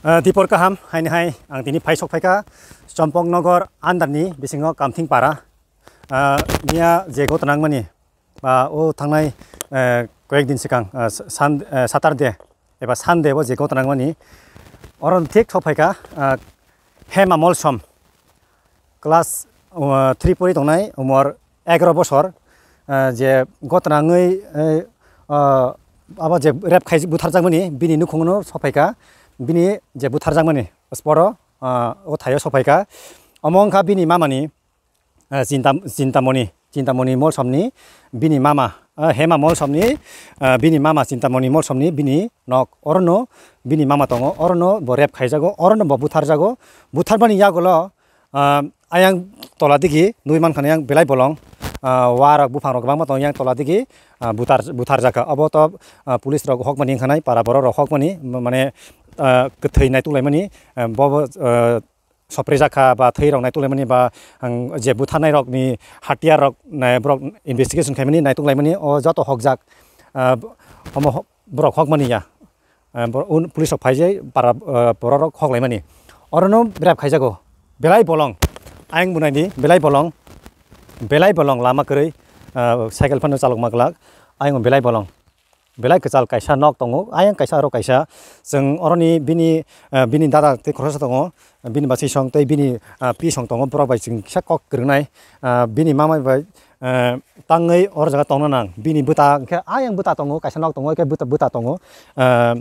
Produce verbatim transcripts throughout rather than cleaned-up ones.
Ah, dipor kaham, haini hai ang tini phai sok phaikha Chompok Nogor under ni bisingo Kamthing Para. Ah, miya je gotna wngmani, ba o thangnai, eh, koyek din sikang, ah, Sun-, eh, Saturday eba Sunday o je gotna wngmani, oro thik sok phaikha, ah, Hema Molsom. Class, uh, three pori tongnai, umor egaroh bosor, uh, je gotna wngwi, uh, uh, abo je rape khai butharjakmani, bini nukhungno sophaikha, bini je butharjakmani spot o, uh, o thaio sophaikha. Omo wngkha bini mamani, uh, Chinta-, Chintamoni, Chintamoni Molsomni bini mama, uh, Hema Molsomni, uh, bini mama Chintamoni Molsomni bini nok, orono bini mama tongo, orono bo rape khaijago, orono bo butharjago, butharmani yagulo, Ah, ayang tola digi nugwi mankha yang belai bolong, ah, wa rok buphang rok kwbangma tongo yang tola digi, ah, buthar, buthar jakha. Obo to, ah, police rok hokmani wngkha nai, para borok rok hokmani, m-, mane, ah, kwthwi naituk laimani, ah, bo, bo, ah, sopre jakha ba thwi rok naituk laimani ba, ang, je butharnai rok ni hatiyar rok nai borok investigation khaimani naituk laimani o joto hokjak, ah, omo ho-, borok hokmani ya. Ah, bor-, un-, police rok phaijai para, ah, borok rok hoklaimani. Orono rape khaijago. Belai bolong. Ayang bunai di, belai bolong. Belai bolong lama kwrwi, ah, cycle phano chalokma glak. Ayang belai bolong. Belai kwchal kaisa nok tongo. Ayang kaisa aro kaisa. Chwng oroni bini, ah, bini dada tei khoroksa tongo. Bini bachwi song tei bini, ah, pi song tongo. Borok bai chwng kisa kok kwrwngnai. Ah, bini mama bai, eh, tangwi oro jaga tongna nang. Bini bwta hwnkhe ayang bwta tongo, kaisa nok tongo, hwnkhe bwta, bwta tongo. Eh,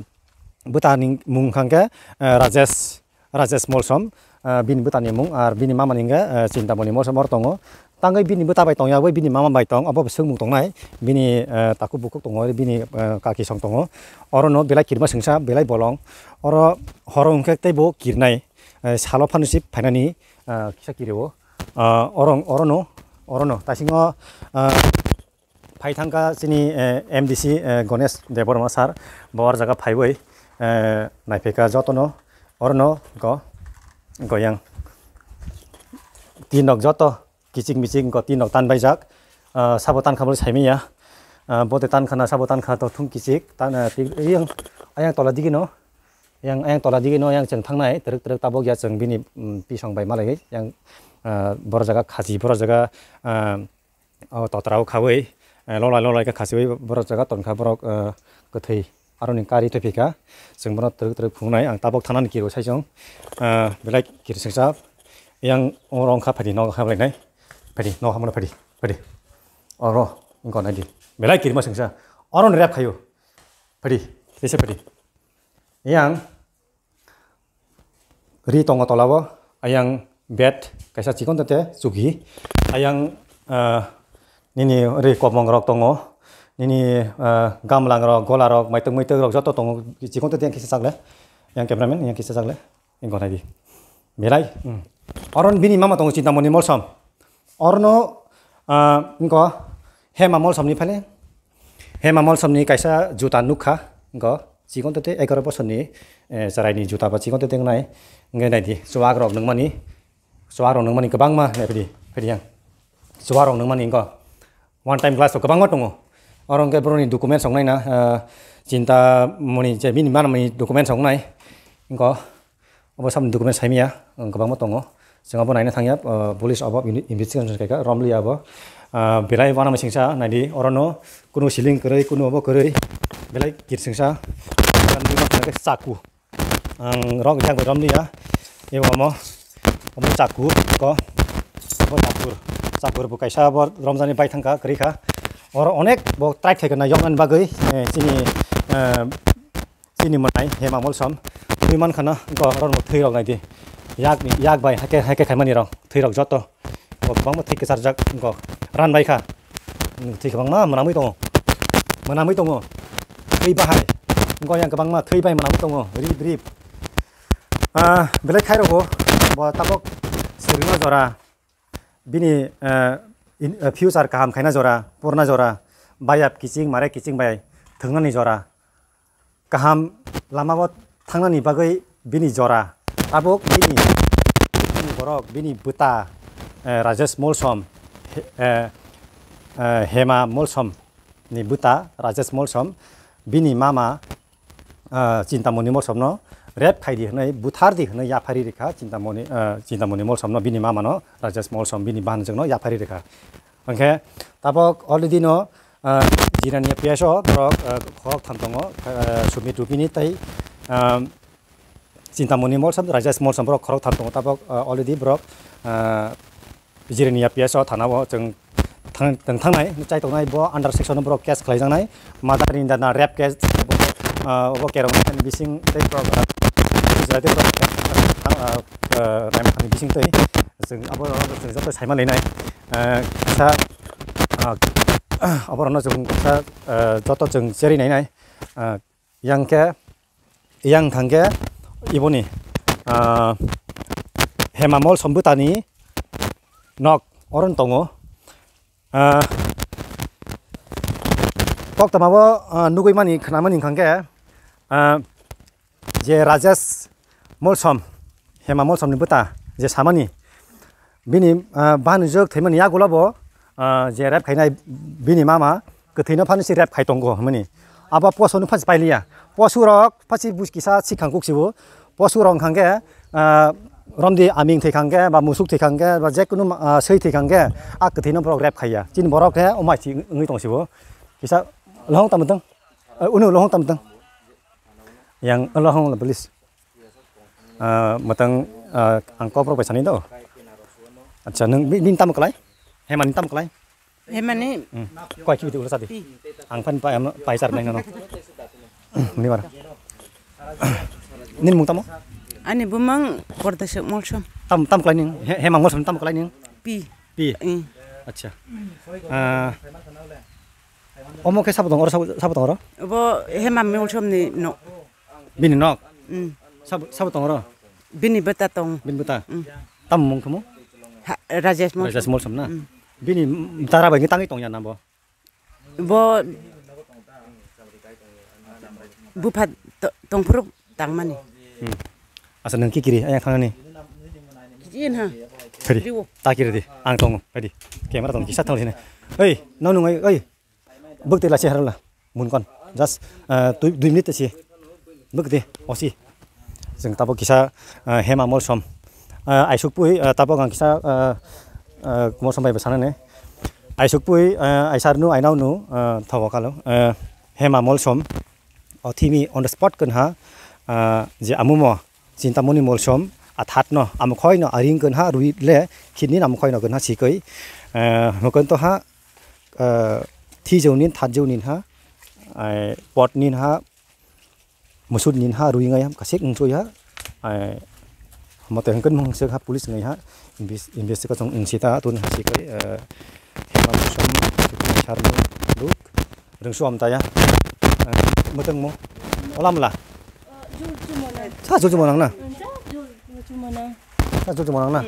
bwtani mung hwnkha khe, eh, Rajesh, Rajesh Molsom, eh, bini bwtani mung, ar bini mamani hwnkhe, eh, Chintamoni Molsom oro tongo. Tangwi bini bwta bai tongya, abo bini mama bai tong, abo bo swngmung tongnai. Bini, eh, takhuk bukhuk tongo, bini, eh, kaki song tongo. Orono belai kirima swngsa, belai bolong. Oro horo hwnkhe teibo kirnai, eh, salo phano se phainani, eh, kisa kirio. Ah, orong, orono, orono. Tasingo, ah, phai thangkha chini, eh, M D C, eh, Ganesh Debbarma sir, bo or jaga phaiwi, eh, naiphaikha jotono, orono go, goyang. Tin rok joto kichik michik go tin rok tan baijak. Ah, sabo tan kha bole saimanya. Ah, bote tan khana sabo tan kha to thung kichik, tan, ah, ti-, yang, ayang tola digi no, yang, ayang tola digi no, yang chwng thangnai, twrwk twrwk tabok ya chwng bini, mm, pisong bai malai, yang, ah, boro jaga khachi, boro jaga, ah, o totra o khawi, eh, lolai lolai khe khachiwi borok jaga tonkha borok, eh, kwthwi aroni kari twi phikha. Chwng bono twrwk twrwk phunuknai ang tabok thanani kiro sai chwng, eh, belai kiri sengsa yang oro wngkha phaidi nogo hamlainai phaidi nogo hamlainai phaidi phaidi oro wngkha naidi belai kirima sengsa oroni rep khayo phaidi teisa phaidi yang Ri tongo tola o, ayang bed kaisa chikon tete chugi, ayang, ah, nini ri kopong rok tongo, nini, ah, gamlang rok, gola rok, maituk muituk rok joto tongo, chikon tete yang kisa chakle, yang cameraman yang kisa chakle, yang gonai di, belai, hmm. Oron bini mama tongo Chintamoni Molsom, orono, ah, wngkha Hema Molsomni phale, Hema Molsomni kaisa juta nukha, wngkha chikon tete egaroh bosorni, eh, chwraini juta ba chikon tete wngnai, wngkhe naidi chuwak rok nungmani, chuwak rok nungmani kwbangma naiphaidi, phaidi yang chuwak rok nungmani wngkha one time glass rok kwbangma tongo, oro wngkhe boroni documents rok naina, eh, Chintamoni je bini manmani documents rok wngnai, wngkha. Obo saboni document saimaya, ang kwbangma tongo. Chwng abo naina thangya, ah, police abo ini-, investigation khaika, romliya abo. Ah, belai uanama singsa, naidi, orono, kunu siling kwrwi, kunu obo kwrwi, belai kirsingsa. Ang nugwi mankha khe chaku. Ang rok jak bai romliya. Ebo omo, omo chaku, ko, obo chakur. Chakur bo kaisa abo romjani bai thangkha, kwrwi kha. Oro onek bo try khaikha na yoknani bagwi, eh, chini, eh, Chini mwnai Hema Molsom. Twi mankha na, wngkha oro no thwi rok nai di. Yak ni, yak bai hake, hake khai mani rok. Thwi rok joto. Bo kwbangma thwi kwcharjak wngkha. Ran bai kha. Thwi kwbangma mwnamwi tongo. Mwnamwi tongo. Thwi bahai. Wngkha yang kwbangma thwi bai mwnamwi tongo. Rip, rip. Ah, belai khai rogo. Bo tabok swrwngno jora. Bini, eh, in, eh, future kaham khaina jora, purna jora, bayap kiching, mare kiching bai thwngnani jora. Kaham lamao thangnani bagwi bini jora. Tabuk bini, bini borok, bini bwta, eh, Rajesh Molsom, he-, eh, eh, Hema Molsom ni bwta, Rajesh Molsom, bini mama, ah, Chintamoni Molsomno, rape khaidi hwnwi, buthardi hwnwi yaphari rikha Chintamoni, ah, Chintamoni Molsomno, bini mamano, Rajesh Molsom, bini bahanjwkno yaphari rikha. Hwnkhe tabok already no, ah, Jirania P S o borok, ah, khorok tham tongo, ah, Sumit Rupini tei, ah, Chintamoni Molsom, Rajesh Molsom borok khorok tham tongo. Tabok, ah, already borok, ah, Jirania P S o thana o chwng thang-, chwng thangnai, chai tongnai bo under section o borok case khlaijaknai. Mother in the na rape case, ah, obo kerong bising tei borok, ah, ah, ah, naima thangni bising tei chwng abo chwng joto saima lainai. Ah, kisa, ah, aborokno chwng kisa, ah, joto chwng cherwi nainai. Ah, yang khe, yang thang khe iboni, ah, Hema Molsom bwtani nok oro tongo. Ah, koktwma o, ah, nugwi mani, khnamani hwnkha khe, ah, je Rajesh Molsom, Hema Molsomni bwta je samani, bini, ah, bahanjwk thwimani yagulo bo, ah, je rape khainai bini mama kwthwino phano se rape khai tongo hwnmani. Abo poso no phasi pailiya. Poso rok phasi buj kisa sikhang kuk sibo. Poso rok hwnkha khe, ah, romdi aming thwikhang khe ba musuk thwikhang khe ba je kunu, ah, swi thwikhang khe a kwthwino borok rape khaiya. Chini borok khe omai si wngwi tong sibo. Kisa lohong tamo tong. Eh, unu lohong tamo tong. Yang lohong la police. Ah, matang, ah, ang kok rok bai sani do. Acha, nung bi-, bini tamo kalai? Hemani tamo kalai? Hemani? Hmm. Koi kibi ulo sadi. Ang pan pa, em, paisar nai nono. Hmm, ni bar. Nin mung tamo? Ani bumang Kordasuk Molsom. Tam, tam kalai ning? He-, Hema Molsom tam kalai ning? Pi. Pi? Hmm. Acha. Ah, omo khe sabo tong oro, sabo, sabo tong oro? Obo Hema Molsomni nok. Bini nok? Mm. Sabo, sabo tong oro? Bini bwta tong. Bini bwta? Mm. Tam mung khumu? Ha, Rajesh Molsom. Rajesh Molsom na? Mm. Bini dara bai tangwi tongya na bo? Bo bupha to-, tongphuru tangmani. Hmm. Asa nung kikiri, ayang thangnani? Kijin ha. Phiri. Riwo. Takiri di, ang tongo, phadi. Camera tong kisa thang sini. Oi, nang nung oi, oi. Bwk twi lachi harwla, munkon. Just, ah, dui, dui minute si. Bwk di, osi. Chwng tabok kisa, ah, Hema Molsom. Ah, aisuk pui, ah, tabok ang kisa, ah, ah, Molsom bai bwsana ne. Aisuk pui, ah, aisar nu, ainau nu, ah, thawa kalo. Ah, Hema Molsom. O thimi on the spot kwnha, ah, je amumo Chintamoni Molsom, athat no, amukhoi no, aring kwnha, rui le, khini amukhoi no kwnha, sikoi. Ah, hokon to ha, ah, thijau nin, thatjau nin ha, ai, pot nin ha, musut nin ha, rui ngai ham, kasik wngchoi ha, ai, mote hwnkhe mung sek ha, police ngai ha, inves-, investigation wng sita, tun ha, sikoi, ah, Hema Molsom, Sarno, Luk, Rwngsu amtaya. Eh, mwtwng mo. Ola mla. Sa jul chumo nang na. Sa jul chumo nang na.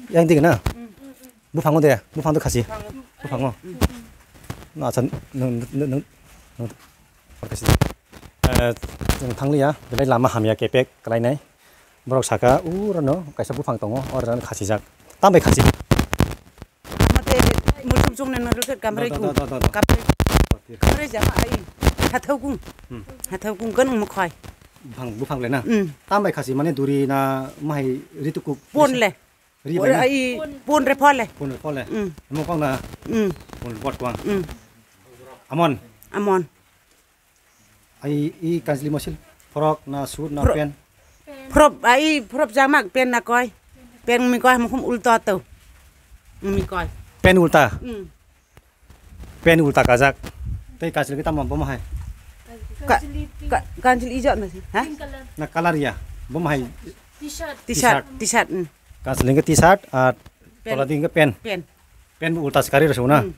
Yang dik na. Buphango de, buphang de khasi. Buphango. Na acha nung nung nung. Eh, chwng thangliya, belai lama hamya kepek kwlainai. Borok saka, "Uro no kaisa buphang tongo, oro no khasijak." Tambai khasi? Mate, muchung chung nang rwkhe kamrai Da, da, kung. da, da, da, da. Kamrai. Kamrai jama ai. Hathau kung. Hmm. Hathau kung ganang mukhai. Buphang, buphang le na? Hmm. Tambai khasi mane duri na mahai ritukuk? Pon le. Ri bai na? Ai, pon re phole. Pon re phole. Hmm. Mo kong na? Hmm. Pon bot kwang. Hmm. Amon. Amon. Ai, i kanjli mosil, frok na, suit na, Fro-, pen? Frok, ai, frok jamak pen na koi. Pen mi koi, mukhum ulta to. Mi koi. Pen ulta? Hmm. Pen ulta kajak. Tei kanjli kita mo, bom hai? Ka-, ka-, kanjli ijak na si, ha? Na color ya, bom hai? T-shirt. T-shirt, T-shirt. T-shirt, hmm. Kanjli ke T-shirt, ah, Pen. Tola ding ke pen. Pen. Pen bo ulta sekari rw na? Hmm.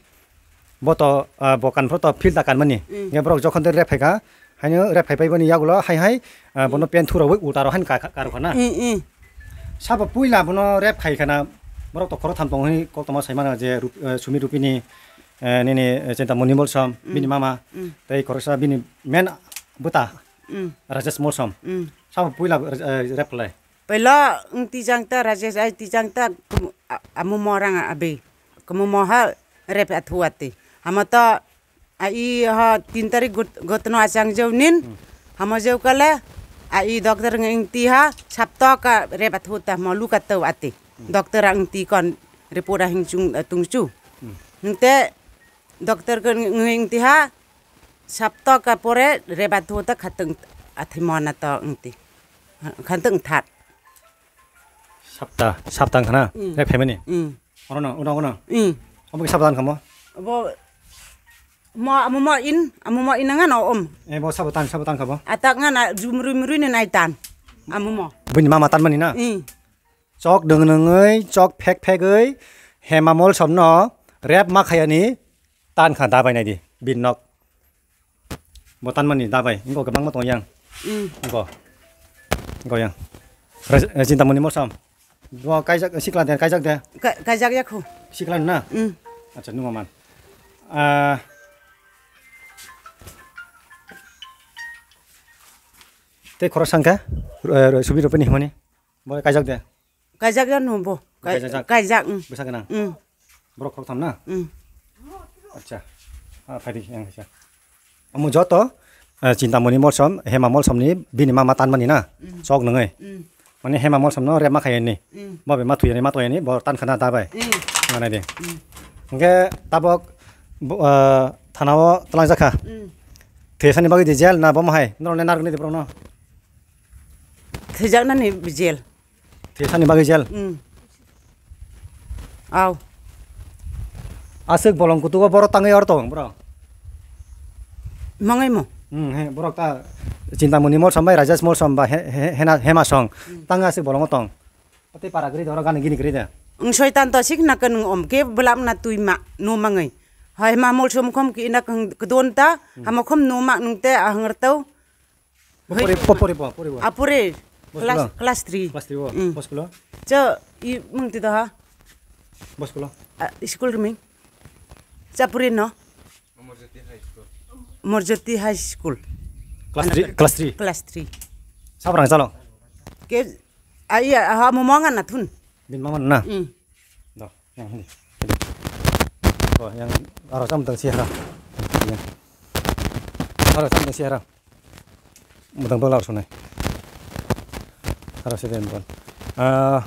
Bo to, ah, bo kan phro to field ta kan mani. Mm. Nge borok jokhon de rep phaikha, haino rep phai pai bani yagulo hai hai, ah, bono pen thura wi ulta ro han ka, ka, karo khana. Mm, mm. Sabo puila bono rep khai khana, borok to khoro tham tong hi kok toma sai mana je Rup-, eh, Sumi Rupini, eh, nini, eh, Chintamoni Molsom, Mm. bini mama, Mm. tei khoroksa bini men bwta, Mm. Rajesh Molsom. Mm. Sabo puila, eh, rep khlai. Pelo, wng tijang ta, Rajesh ai tijang ta, kum-, a-, amu mo rang abi. Kumu mo ha, rep athu ati. Hamo to, A i ho tin tarik got-, gotno achang jeu nin. Hmm. Hamo jeu kale, a i doctor nge ingti ha, sapto ka rebat huta mo luka tau ati. Hmm. Doctor ang ti kon report ahing chung, eh, tung chu. Hmm. Hingte doctor ke nge ingti ha, sapto ka pore rebat huta khateng athi mo na to ingti. Khateng that. Sapta, sapta wngkha na? Mm. Rep phaimani? Mm. Oro no, uno, uno. Mm. Omo khe sapta wngkha mo? Bo, mo, amo mo in, amo mo in nga no om. Eh, bo sapta, sapta wngkha bo? Atak nga na, jumrui mrui ni nai tan. Amo mo. Bini mama tan mani na? Mm. Chok deng nengoi, chok phek phegoi, Hema Molsom no rep ma khayani tan kha dabai nai di, bin nok. Bo tanmani dabai, wngkha kwbangma tongo yang. Mm. Wngkha. Wngkha yang. Res-, eh, Chintamoni Molsom. Bo kaijak, sikla de, kaijak de. Ka-, kaijak ya khu. Sikla na? Mm. Acha, numa man. Ah, tei khorok sangkha, eh, subi rupani himani. Bo kaijak de. Kaijak ya no bo. Kai-, kaijak jak. Kaijak, mm. Bwsa gwnang. Mm. Borok khoroktham na? Mm. Acha. Ah, phaidi yang kaisa. Omo joto, eh, Chintamoni Molsom, Hema Molsomni bini mama tanmani na? Mm. Chok nungwi. Mm. Mane Hema Molsomno rep ma khayani. Mm. Bo be ma thuyani, ma toyani, bo tan khana dabai. Mm. Manai de. Mm. Hingke tabok bo, eh, thanao tlangjak kha. Mm. Thesani bagwi di jel na bo mahai? Norok le narwkni de borokno. Thwijaknani bijel. Thesani bagwi jel? Mm. Aw. Aswk bolong kutugo borok tangwi oro tong, bro? Mangwi mo? Hmm, he, borok ta Chintamoni Molsom bai Rajesh Molsom ba he, he, hena, Hema Song. Hmm. Tangwi aswk bolongo tong. Tei para gri de, oro gani gini gri de. Ang soitan to sik na kwnung om ke bwlap na twi ma, no mangwi. Hai ma Molsom khom ki ina kdon ta, hmm, hamo khom no ma nung te ahang rtau. Bo pori, bo pori, bo pori, bo. Apore. Bo class, school-o? Class three. Class three bo. Mm. Bo school-o? Cho, i mung ti daha? Bo school-o? Ah, school riming. Chapuri no? Morjoti High School. Class three, class three. Class three. Sabrang chalo? Ke, ah, iya, ah, mo mo ngan na thun. Bin mama na? Mm. Do, yang hindi. Do, yang aro sam tang sihara. Yang. Aro sam tang sihara. Mudang bola aro sunai. Aro sih den bon. Ah,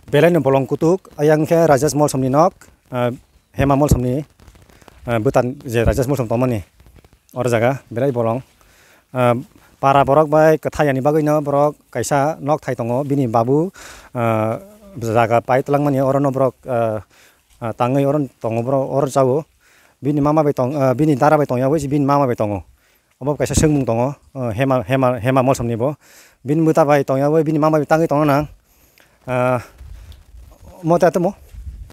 belai no bolong kutuk, ayang khe Rajesh Molsom ni nok, ah, Hema Molsom ni, ah, bwtan je Rajesh Molsom tongmani. Oro jaga belai bolong. Ah, para borok bai kwthai yani bagwi no borok kaisa nok thai tongo. Bini babu, ah, jaga pai twlangmani oro no borok, ah, ah, tangwi oro tongo borok, oro jao. Bini mama bai tong, ah, bini dara bai tong yawi bini mama bai tongo. Obo kaisa swngmung tongo, ah, Hema, Hema, Hema Molsom ni bo. Bini bwta bai tong yawi bini mama bai tangwi tongna nang. Ah, mo te atomo?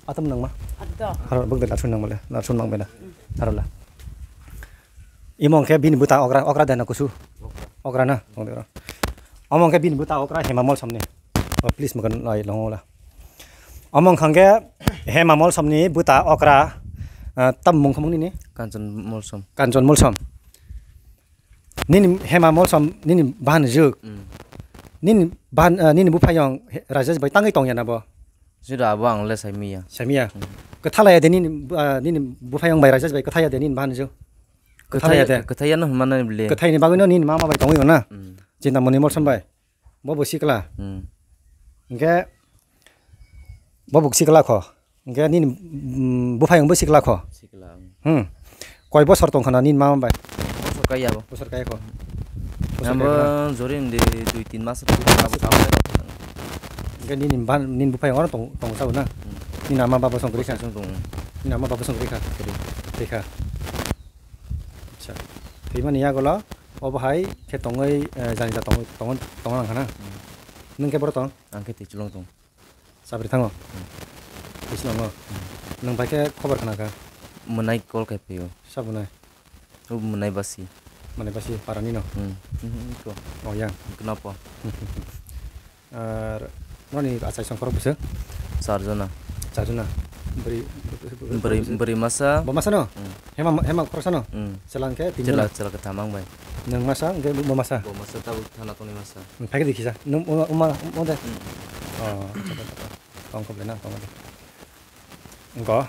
Atom nangma? Ato. Haro bwk de nasun nangma le, nasun mang bena. Mm. Haro la. Imo hwnkhe bini bwta okra, okra de na kusu? Okra na? Tong de oro. Omo hwnkhe bini bwta okra Hema Molsom ni. Oh, please, mwkhan lai longo la. Omo hwnkhe Hema Molsom ni bwta okra, ah, tam mung khamung nini? Kanchon Molsom. Kanchon Molsom. Nini Hema Molsom nini bahan juk. Mm. Nini bahan, ah, nini buphayong he-, Rajesh bai tangwi tongya na bo? Sida abo ang le saimiya. Saimiya? Mm. Kwthalaya de nini, ah, nini buphayong bai Rajesh bai kwthaya de nini bahan juk? Kwthaya de? Kwthaya no hwnmano bile. Kwthayni bagwi no nini mama bai tongwi na? Mm. Chintamoni Molsom bai? Bo bo sikla. Hmm. Hingke bo bo sikla kho. Hingke nini, mm, buphayung bo sikla kho. Sikla, hmm. Hmm. Koi bosor tong khana nini mama bai? Bosor kaya bo. Bosor kaya kho. Bosor kaya kho na? Jorim de dui tin mas. Hingke nini ban, nini buphayung oro tong, tong sao na? Hmm. Nini ama baba song kri kha? Bosor song tong. Nini ama baba song kri kha? Kri. Kri kha. Acha. Thwimani yagulo obo hai khe tongwi, eh, jani ja tongwi, tongwi, tongna nang khana? Hmm. Nwng khe boro tong? Ang khe Twichulong tong. Sabri thango? Hmm. Twichulongo? Hmm. Nwng bai khe khobor khna kha? Mwnai call khai phai o. Sabo nai? O mwnai basi. Mwnai basi parani no? Hmm. Hmm, hmm, hmm, to. Oh, yang. Knapo. Ar noni achai song khorok bwswk? Char jona. Char jona. Bwrwi, bwrwi, bwrwi masa. Bo masa no? Hmm. Hema, hema khoroksa no? Hmm. Chwla hwnkhe tin jona. Chwla, chwla kwtham ang bai. Nwng masa hwnkhe bo masa? Bo masa tabuk thana tongni masa. Hmm, phaikhe dikhi sa. Nwng uma, uma, uma de? Hmm. Oh, acha, acha, acha. Tong kho ble na, tong de. Wngkha.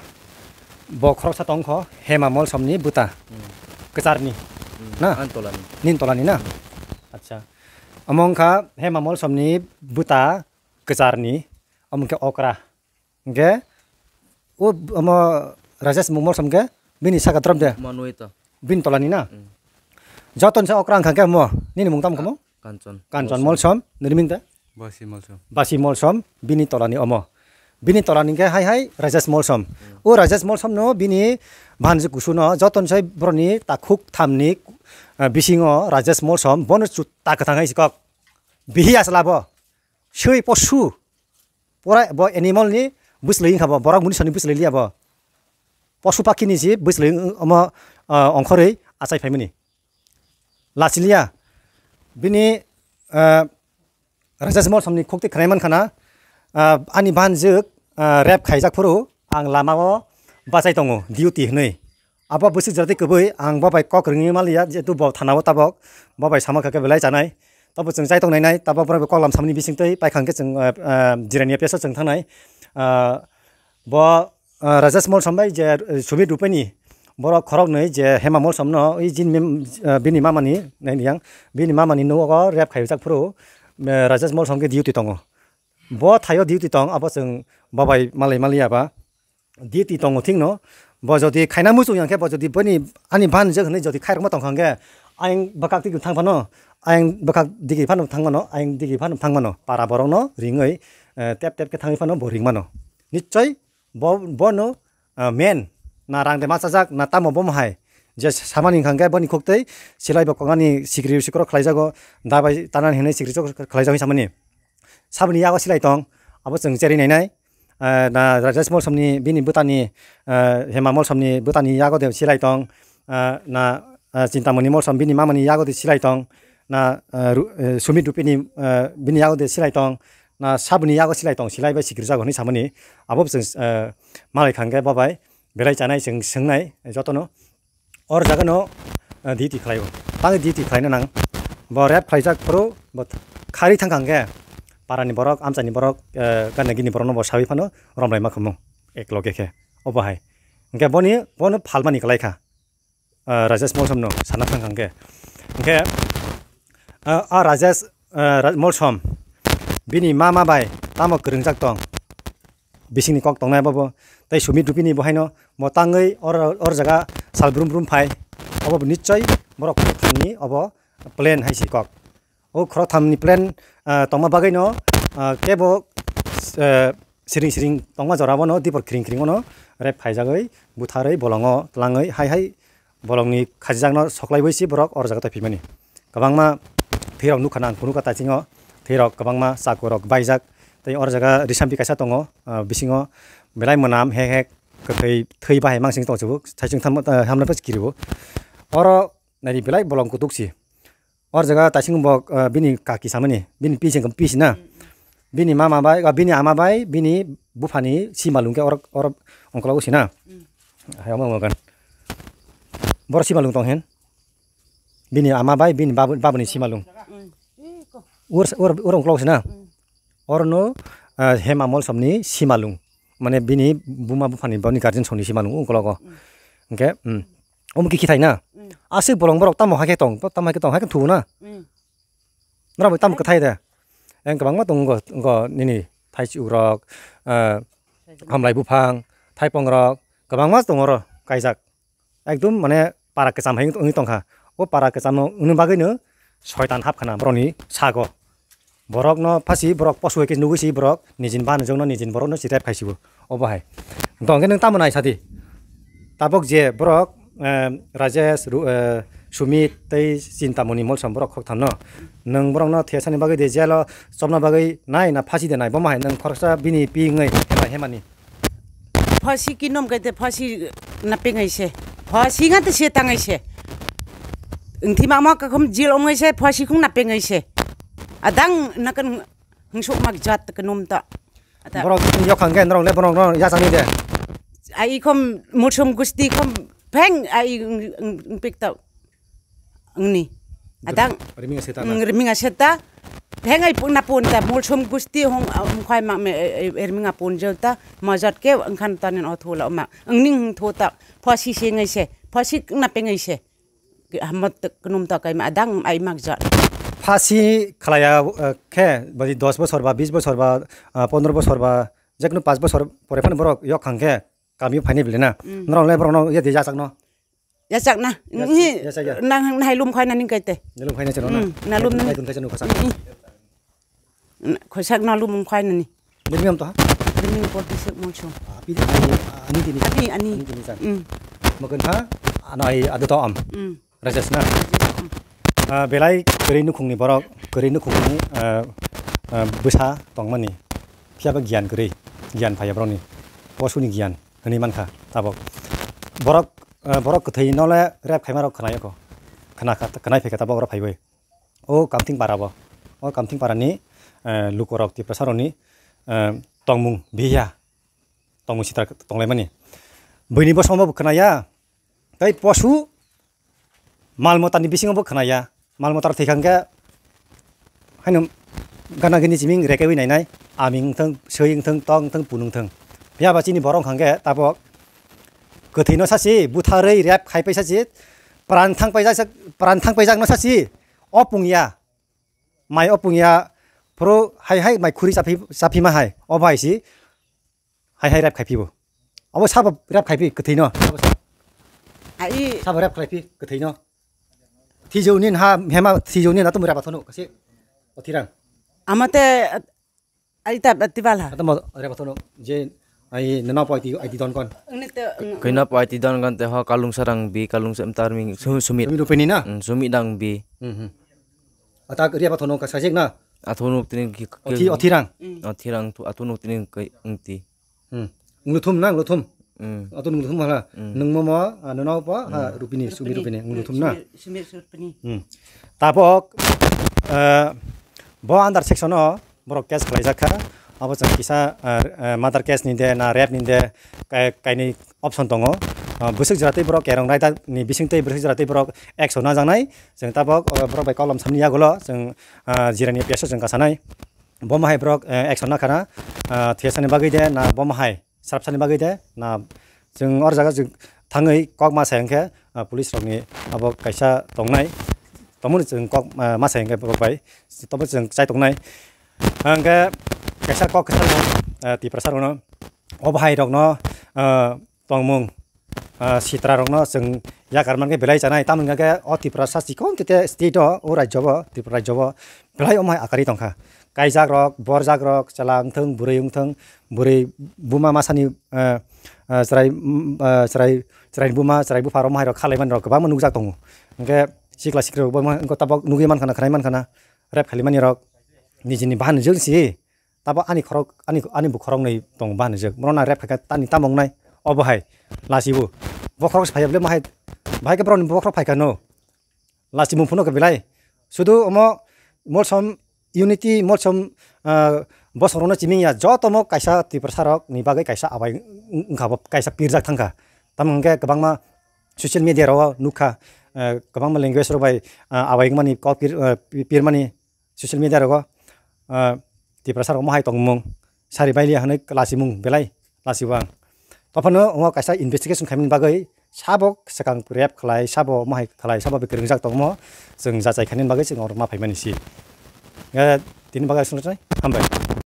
Bo khoroksa tongkho Hema Molsomni bwta. Hmm. Kwcharni. Hmm. Na? Ani tolani. Nini tolani na? Hmm. Acha. Omo wngkha Hema Molsomni bwta kwcharni. Omo khe okra. Hwnkhe o omo Rajesh Molsom khe bini saka drom de. Manwi to. Bini tolani na? Hmm. Joto ni sa okra wngkha khe omo. Nini mung tamo khe mo? Kanchon. Kanchon Molsom. Molsom, nini ming ta? Basi Molsom. Basi Molsom, bini tolani omo. Bini tolani khe hai hai Rajesh Molsom. Hmm. O Rajesh Molsom no bini bhanji kusu no joto ni sai boroni takhuk thamni, eh, bisingo Rajesh Molsom bono chuta kwthang hai si kok. Bihi asla bo. Sui posu. Pura bo animal ni bwslwi wngkha bo. Borok muni sani bwslwi liya bo. Posu pakhi ni si bwslwi wng-, omo, eh, ongkhorwi achai phaimani. Lachiliya. Bini, eh, Rajesh Molsomni khukti khwnai mankha na, ah, ani banjwk, ah, rape khaijak phuru ang lamao bachai tongo, duty hwnwi. Abo bwswk jora tei kwbwi ang bo bai kok rwngwi maliya, jehetu bo thanao tabok, bo bai sama kha khe belai chanai. Tabok chwng chai tong nainai, tabok borok bai kok lam samani bisingtwi paikha hwnkhe chwng, ah, ah, jirania peso chwng thangnai. Ah, bo Ah, Rajesh Molsom bai je, eh, Sumit Rupeni borok khoroknwi je Hema Molsom no ui jin mem-, ah, bini mamani, nai yang, bini mamani nogo rep khaijak phuru, eh, Rajesh Molsom khe duty tongo. Bo thaio duty tong, abo chwng bo bai malai maliya ba duty tongo thikno. Bo jodi khaina muchung yang khe bo jodi bini ani ban je hwnwi jodi khairokma tong kha hwnkhe ayang bwkhak digi thang phano, ayang bwkhak digi phano thang mano, ayang digi phano thang mano. Para borokno ringwi, eh, tep tep khe thangwi phano bo ring mano. Nichoi Bo, bono, ah, men, na rang de ma chajak, na tamo bomo hai. Je samani hwnkha hwnkhe boni khuktwi silai bo koknani sikri sikro khlaijago, dabai tanani hinwi sikri sikro khlaijak hinwi samani. Saboni yago silai tong, abo chwng cherwi nainai. Ah, na Rajesh Molsomni bini bwtani, ah, Hema Molsomni bwtani yago de silai tong, ah, na, ah, Chintamoni Molsom bini mamani yago de silai tong, na, ah, Ru-, eh, Sumit Rupini, ah, bini yago de silai tong, na saboni yago silai tong, silai bai sikirjago hinwi samani. Abo chwng, eh, malai kha hwnkhe bo bai belai chanai chwng swngnai jotono. Or jaga no, eh, duty khlaio. Tangwi duty khlaina nang. Bo rep khlaijak phuru bo khari thang kha hwnkhe parani borok, amchaini borok, eh, gana gini borokno bo sawi phano romlai ma khamu ek loge khe. Obo hai. Hwnkhe boni, bono phalmani kwlai kha. Ah, Rajesh Molsom no sana thang kha hwnkhe. Hwnkhe, ah, ah, Rajesh, ah, Ra-, Molsom bini mama bai tamo kwrwngjak tong. Bisingni kok tongnai bobo. Tei Sumit Rupini bo haino bo tangwi or, or jaga sal brum brum phai. Obo bo nichoi borok thani obo plan hai si kok. O khoroktham ni plan, ah, tongma bagwi no, ah, kebo, eh, siring siring tongma jora bono dipor khiring khiring bono rep khaijagwi butharwi bolongo twlangwi hai hai bolongni khajijakno soklaiwi si borok or jaga tei phimani. Kwbangma thwirok nukha nang phunukha taisingo, thwirok kwbangma chakurok baijak tei or jaga risampi kaisa tongo, ah, bisingo belai mwnam hek hek kwthwi thwi bahai mansing tong chubu thaising tham, ah, hamna pes kiribo. Oro naidi belai bolong kutuk si. Or jaga taising bo, ah, bini kaki samani, bini pisi, pisi na. Mm, mm. Bini mama bai, ah, bini ama bai, bini buphani simalung khe or, or ongkologo sina. Mm. Hai omo omo gan. Bor simalung tong hen. Bini ama bai, bini babu, babuni simalung. Mm. Ur, ur, ur ongkologo sina. Mm. Orno, ah, Hema Molsomni simalung. Mane bini buma buphani boni guardian songni simalung ungkologo. Mm. Hwnkhe, mm. Omo kiki thai na? Mm. Aswk bolong borok tamo hakhe tong, tamo hakhe tong, hakhe thugo na? Mm. Norok bai tamo kwthai de? Eng kwbangma tongo, tongo nini thaichuk rok, ah, hamlai buphang, thaipong rok, kwbangma tongo oro kaijak. Ekdom mane para kwcham hai wngwi tongkha. O para kwcham no wngwi bagwi no soitan hapkhana borokni sago. Borok no phasi borok posu hai khe nugwi si borok nijin bana jokno nijin borok no si rep khai sibo. Obo hai. Tong khe nwng tamo nai sadi. Tabok je borok, eh, Rajesh, Ru-, eh, Sumit tei Chintamoni Molsom borok khok thamno. Nwng borok no thesani bagwi de jelo chopna bagwi nai na phasi de nai. Bomo hai nwng khoroksa bini pi wngwi hema hemani. Phasi kinom kaite phasi na pengai se. Phasi nga te se tangai se. Engthi mama kakhum jil ongai se phasi khung na pengai se. Adang nakan hungsuk mak jat kanum ta. Ata. Borok yokhang gen rong le borok rong ya sani de. Ai khom mursum gusti khom pheng ai pik ta. Wngni. Adang. Riming aseta na? Mm, riming aseta. Phengai pun na pun ta mulsum gusti hong, ah, mkhwai ma me, eh, eh, erminga pun jeu ta, mojot ke wngkhan tanin o thula ma. Wngning hing thu ta, phosi se ngai se, phosi na pengai se. Hamot knum ta kai ma adang ai mak jot. Phasi khlaya, eh, khe, badi dos bosor ba, bis bosor ba, ah, pondro bosor ba, jekno pas bosor pore phano borok yok khang khe, kami phaini bile na. Mm. Norok le borok no ye de jachak no. Yachak na. Yach-, Ngi yachak ya. Nang nang hai lum khai na ning kai te. Nalum khai na chero na. Mm, nalum Nai na. Dun khai chero kasa. Mm, mm. Khoisak na lum khai na ni. Nirmiyam to ha? Nirmiyam por di sik mo chong. Api ani, ani tini. Ani, ani. Ani tini san. Mm. Makan ha? Ano ai adu to am. Mm. Rajesh na. Mm. Ah, belai kwrwi nukhungni borok, kwrwi nukhungni, ah, ah, bwsa tongmani. Phiya ba giyan kwrwi, giyan phaiya borokni. Posuni giyan. Hwnwi mankha tabok. Borok, eh, borok kwthwi no le rep khaima rok khwnai kho. Khna kha, khwnai phaikha tabok oro phaiwi. O Kamthing para bo. O Kamthing para ni, eh, lukorok Tiprasa rokni, eh, tongmung bihiya. Tongmung sitra tonglaimani. Buini bosong bo khwnaya. Tei posu mal motani bisingo bo khwnaya. Mal mota rok thwi kha hwnkhe haino gana gini siming rekewi nainai, aming wngthang, swi wngthang, tok wngthang, punu wngthang. Phiya ba chini borok wngkha hwnkhe tabok kwthwino sasi, butharwi rep khai paisa si, pran thang paijak, pran thang paijakno sasi, o pungya, mai o pungya, phuru hai hai mai khuri chaphi, chaphi ma hai, o bai si. Hai hai rep khai phi bo. Abo sabo rep khai phi kwthwi no. Ai. Sabo rep khai phi kwthwi no. Thijau nin ha hema thijau nin atum rep athono kasi. Othirang. Amate ai ta tibal ha. Atum rep athono je ai nana po ai ti don kon. Kena po ai ti don kon te ho kalung sarang bi kalung sem tarming sumi sumi. Sumi rupini na. Mm, sumi dang bi. Hmm, hmm. Atak rep athono ka sajek na. Athono tini ki. Othi othirang. Othirang tu athono tini kai engti. Hmm. Ngluthum na, ngluthum. Hmm. Ato ngluthum hala. Hmm. Nung momo, ah, nunau pa, ha, hmm, rupini, sumi rupini, ngluthum na. Sumi, sumi rupini. Hmm. Tabok, eh, bo under section o borok case khlaijak kha. Abo chwng kisa, eh, eh, murder case ni de, na rape ni de, kai-, kainwi option tongo. Ah, bwswk jora tei borok kerong raida ni bising tei bwswk jora tei borok action najaknai. Chwng tabok, oh, borok bai kolom samni yagulo chwng, ah, jirani P S o chwng kasanai. Bomo hai borok, eh, action nakhana, ah, thwiyasani bagwi de na bomo hai srapsani bagwi de na chwng or jaga chwng thangwi kok ma sai hwnkhe, ah, police rokni abo kaisa tongnai, tongmani chwng kok, ah, ma sai hwnkhe borok bai tobo chwng chai tongnai. Hwnkhe kaisa kok kwchangno, ah, Tiprasa rokno o bahai rokno, ah, tongmung, ah, sitra rokno chwng yakar mankhe belai chanai, tamoni hwnkhe o Tiprasa chikon khe state o, o rajyo bo, Tripura rajyo bo belai omo hai akari tongkha. Kaijak rok, borjak rok, chwla wngthung, bwrwi wngthung, bwrwi buma masani, ah, ah, chwrai, mm, ah, chwrai, chwraini buma, chwrai bupha rok, omo hai rok khalaimani rok kwbangma nukjak tongo. Hwnkhe sikla sikri rok bo tabok nugwi mankha na, khwnai mankha na, rep khalimani rok nijini bahan nijwk si. Tabo ani khorok, ani, ani bo khoroknwi tong ba hinjak. Borok na rep khaikha tani tamo wngnai. Obo hai. Lasi bo. Bokhorok se phaiya bole, bahai, bahai khe borokni bokhorok phaikha no. Lasi mung phunukha belai. Sudu omo molsom unity, molsom, ah, bosorokno chiming ya. Joto mo kaisa Tiprasa rokni bagwi kaisa abai wng-, wngkha bo, kaisa pirjak thangkha. Tamo hwnkhe kwbangma social media rok nukha, ah, kwbangma language rok bai, ah, abai wngmani kok pir, ah, pi-, pirmani. Social media rogo, ah, Tiprasa rok mohai tongmung, sari baili hinwi lasimung belai lasibo ang. Tophano omo kaisa investigation khaimani bagwi sabo swkang rep khlai, sabo mohai khlai, sabo bekwrwngjak tongmo, chwng jachai khainani bagwi chwng oro ma phaimani si. Eh, tini bagwi aswk hambai.